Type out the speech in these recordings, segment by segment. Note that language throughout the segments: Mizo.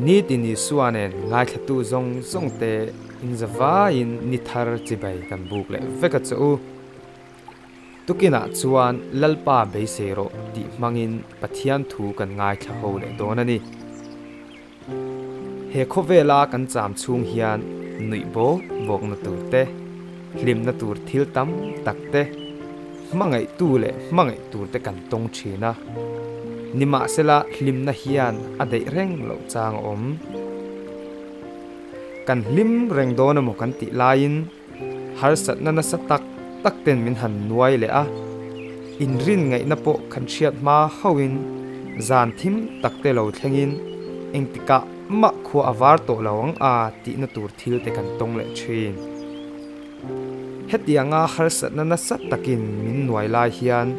Nitin Isua nen ngaithlatu zawng zawng te inzavaiin ni thar chibai kan buk leh vek a che u. Tukinah chuan Lalpa beisei rawh tih hmangin Pathian thu kan ngaithla ho leh dawn a ni. He khawvela kan cham chhung hian nuih bawk bawkna tur te, hlimna tur thil tam tak te, hmangaihtu leh hmangaih tur te kan tawng thin a. Nimahsela hlimna hian a daih reng loh chang a awm. Kan hlim reng dawn emaw kan tih laiin harsatna nasa tak tak ten min han nuai leh a, inrin ngaihna pawh kan hriat hma hauhin zan thim tak te lo thlengin engtikah mah khua a var tawh lo ang a tihna tur thil te kan tawng leh thin. Hetianga harsatna nasa takin min nuai lai hian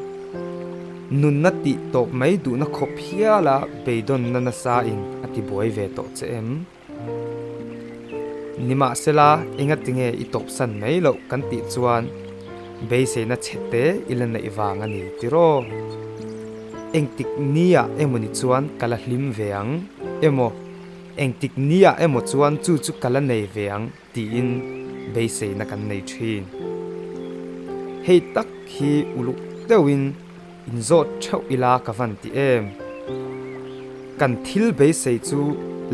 nunna tih tawp mai duhna khawp hiala beidawnna nasain a tibuai ve tawh che em? Nimahsela, engatinge i tawpsan mai loh kan tih chuan beiseina chhete i la neih vang a ni tiraw? Engtik nia emawni chuan ka la hlim ve ang emaw, engtik nia emaw chuan chu chu ka la nei ve ang tiin beiseina kan nei thin. Hei tak hi uluk deuhin inzawt theuh ila ka van ti em? Kan thil beisei chu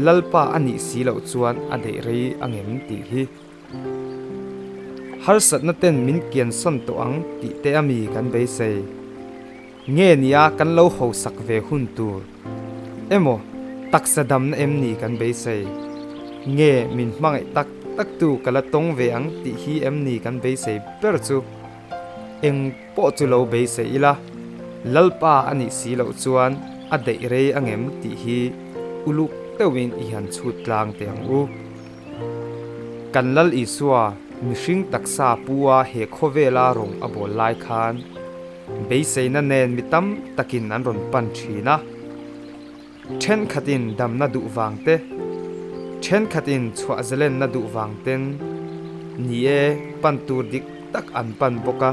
Lalpa a nih si loh chuan a daih rei angem tih hi. Harsatna ten min kiansawn tawh ang tih te ami kan beisei. Nge nia kan lo hosak ve hun tur emaw taksa damna em ni kan beisei? Nge min hmangaih tak tak tu ka la tawng ve ang tih hi em ni kan beisei ber chu? Eng pawh chu lo beisei ila, Lalpa a nih si loh chuan a daih rei angem tih hi uluk deuhin i han chhut tlang teh ang u. Kan Lal Isua mihring taksa pu-a he khawvela rawng a bawl lai khan Beiseina nen mi tam takin an rawn pan thin a, thenkhatin damna duh vang te, thenkhatin chhuah zalenna duh vang ten ni e, pan tur dik tak an pan bawk a,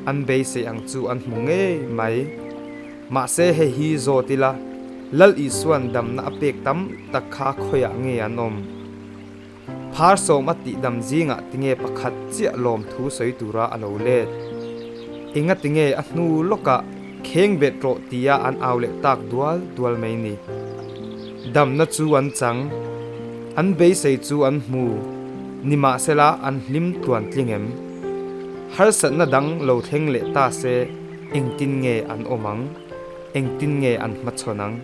an beisei ang chu an hmu ngei mai. Mahse hei hi zawt ila, Lal Isua'n damna a pek tam tak kha khawiah nge an awm? Phar sawm a tih dam zingah tinge pakhat chiah lawm thu sawi tura a lo let? Enga tinge a hnu lawkah kheng bet rawh tia an au leh tak dual dual mai ni? Damna chu an chang, an beisei chu an hmu, nimahsela an hlim tluan tling em? Harsatna dang lo thleng leh ta se engtin nge an awm ang? Engtin nge an hmachhawn ang?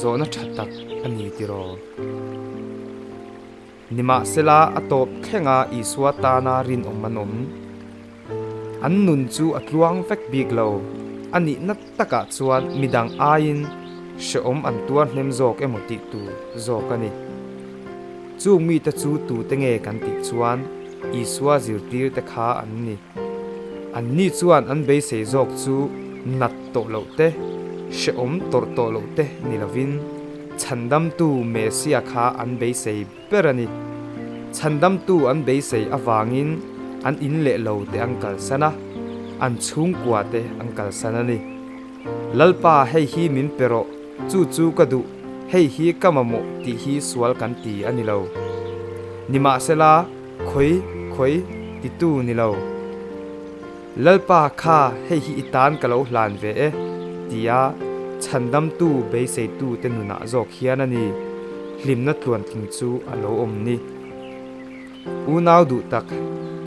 Zawhna tha tak a ni tiraw? Nimahsela a tawp thlenga Isua tana rinawm an awm. An nun chu a tluang vek bik lo. A nihna takah chuan midang aiin hrehawm an tuar hnem zawk emaw tih tur zawk a ni. Chung mite chu tute nge kan tih chuan Isua zirtirte kha an ni. Anni chuan an beisei zawk chu nat tawh loh te, hrehawm tawrh tawh loh te ni lovin, Chhandamtu Mesia kha an beisei ber a ni. Chhandamtu an beisei avangin an in leh lo te an kalsan a, an chhungkua te an kalsan a ni. Lalpa hei hi min pe rawh, chu chu ka duh, hei hi ka mamawh tih hi sual kan ti a ni lo. Nimahsela, Khawi, khawi, titu ni lo. Lalpa kha hei hi i tan ka lo hlan ve e, tia chhandamtu beiseitu te nunah zawk hian a ni, hlimna tluantling chu a lo awm ni. Unau duh tak,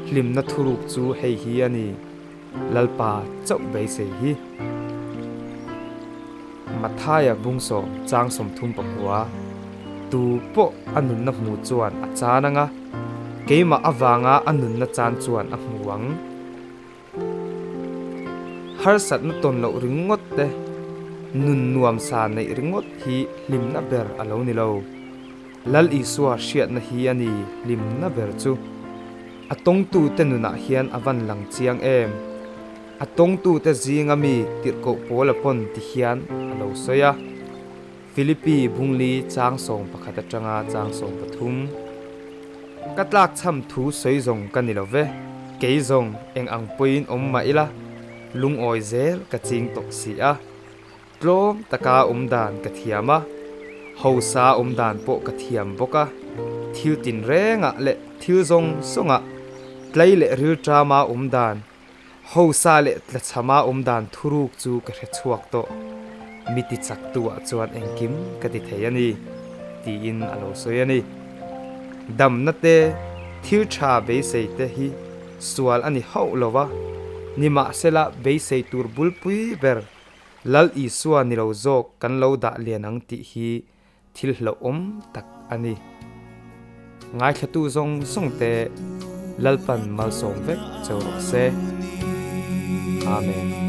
hlimna thuruk chu hei hi a ni, Lalpa chauh beisei hi. Mathaia bungsawm chang 34, Tu pawh a nunna hmu chuan a chan ang a, keimah avanga a nunna chan chuan a hmu ang. Harsatna tawn loh ringawt te, nun nuamsa neih ringawt hi hlimna ber a lo ni lo. Lal Isua hriatna hi a ni hlimna ber chu. A tawngtute nunah hian a van lang chiang em? A tawngtute zinga mi tirhkoh pawl a pawn ti hian a lo sawi a. Philippi Bungli chang 11 atanga chang 13. Ka tlakchham thu sawi zawng ka ni lo ve, kei zawng eng ang pawhin awm mah ila, lungawi zel ka ching tawh si a. Tlawm taka awm dan ka thiam a, Hausa awm dan pawh ka thiam bawk a, thil tinrengah leh thil zawng zawngah tlei leh rilṭama awm dan, hausa leh tlachhama awm dan thuruk chu ka hre chhuak tawh. Mi ti chaktuah chuan engkim ka ti thei a ni, tiin a lo sawi a ni. Damna te, thil tha beisei te hi sual a ni hauh lo va, nimahsela beisei tur bulpui ber Lal Isua ni lo zawk kan lo dah lian ang tih hi thil hlauhawm tak a ni. Ngaithlatu zawng zawng te Lalpan malsawm vek cheu rawh se. Amen.